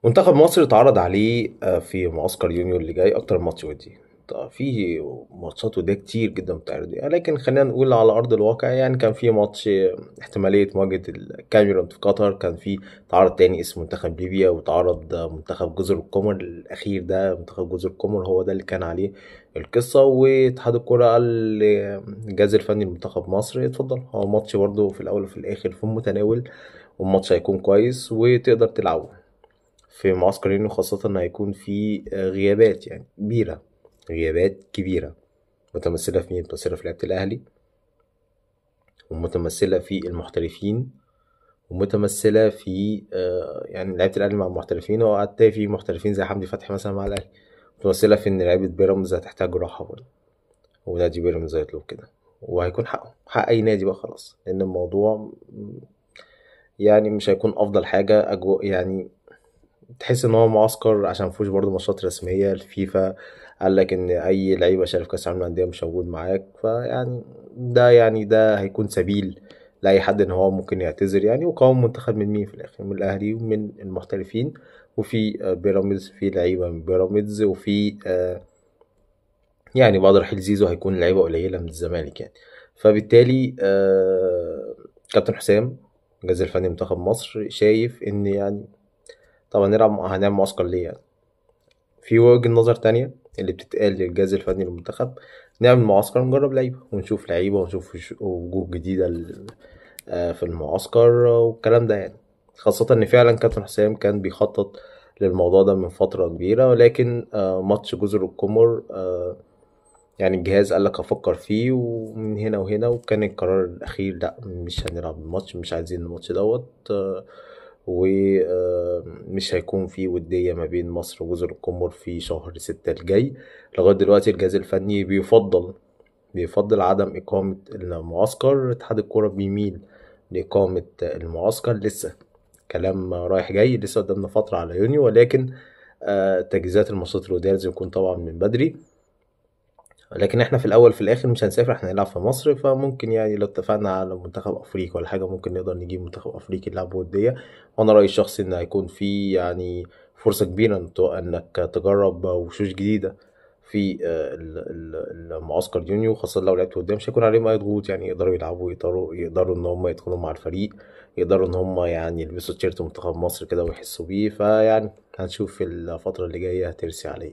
منتخب مصر اتعرض عليه في معسكر يونيو اللي جاي اكتر من ماتش ودي. طب في ماتشات وديه كتير جدا بتعرض، لكن خلينا نقول على ارض الواقع يعني كان في ماتش احتمالية مواجهة الكاميرون في قطر، كان في تعرض تاني اسم منتخب ليبيا، وتعرض منتخب جزر القمر الاخير ده. منتخب جزر القمر هو ده اللي كان عليه القصة، واتحاد الكره قال للجهاز الفني لمنتخب مصر اتفضل، هو ماتش برضه في الاول وفي الاخر في المتناول، والماتش هيكون كويس وتقدر تلعبه في معسكر يونيو، خاصة إن هيكون في غيابات يعني كبيرة، غيابات كبيرة متمثلة في مين؟ متمثلة في لعيبة الأهلي، ومتمثلة في المحترفين، ومتمثلة في يعني لعيبة الأهلي مع المحترفين، وحتى في محترفين زي حمدي فتحي مثلا مع الأهلي، متمثلة في إن لعيبة بيراميدز هتحتاج راحة برضه، ونادي بيراميدز هيطلب كده، وهيكون حقه، حق أي نادي بقى خلاص، لأن الموضوع يعني مش هيكون أفضل حاجة أجواء، يعني تحس ان هو معسكر عشان مفيهوش برضه ماتشات رسمية. الفيفا قال لك ان اي لعيبة شارك في كاس العالم للاندية مش موجود معاك، فيعني ده يعني ده هيكون سبيل لاي حد ان هو ممكن يعتذر يعني. وقوام منتخب من مين في الاخر؟ من الاهلي ومن المحترفين، وفي بيراميدز، في لعيبة من بيراميدز، وفي يعني بعد رحيل زيزو هيكون لعيبة قليله من الزمالك يعني. فبالتالي كابتن حسام الجهاز الفني منتخب مصر شايف ان يعني طبعا هنعمل معسكر ليه يعني. في وجهة نظر تانية اللي بتتقال للجهاز الفني للمنتخب، نعمل معسكر نجرب لعيبة ونشوف لعيبة ونشوف وجوه جديدة في المعسكر والكلام ده يعني، خاصة ان فعلا كابتن حسام كان بيخطط للموضوع ده من فترة كبيرة، ولكن ماتش جزر القمر يعني الجهاز قال لك هفكر فيه ومن هنا وهنا، وكان القرار الأخير لا مش هنلعب الماتش، مش عايزين الماتش دوت، ومش هيكون في ودية ما بين مصر وجزر القمر في شهر 6 الجاي. لغاية دلوقتي الجهاز الفني بيفضل عدم إقامة المعسكر، اتحاد الكرة بيميل لإقامة المعسكر، لسه كلام رايح جاي، لسه قدامنا فترة على يونيو، ولكن تجهيزات الماتشات الودية لازم يكون طبعا من بدري، لكن احنا في الاول في الاخر مش هنسافر، احنا هنلعب في مصر، فممكن يعني لو اتفقنا على منتخب افريقيا ولا حاجة ممكن نقدر نجيب منتخب افريقي يلعب وديه. وانا رايي الشخصي ان هيكون في يعني فرصة كبيرة انك تجرب وشوش جديدة في المعسكر يونيو، خاصة لو لعبت قدام مش هيكون عليهم اي ضغوط يعني، يقدروا يلعبوا، يقدروا ان هم يدخلوا مع الفريق، يقدروا ان هم يعني يلبسوا تيشيرت منتخب مصر كده ويحسوا بيه. فيعني هنشوف الفترة اللي جاية هترسي عليه.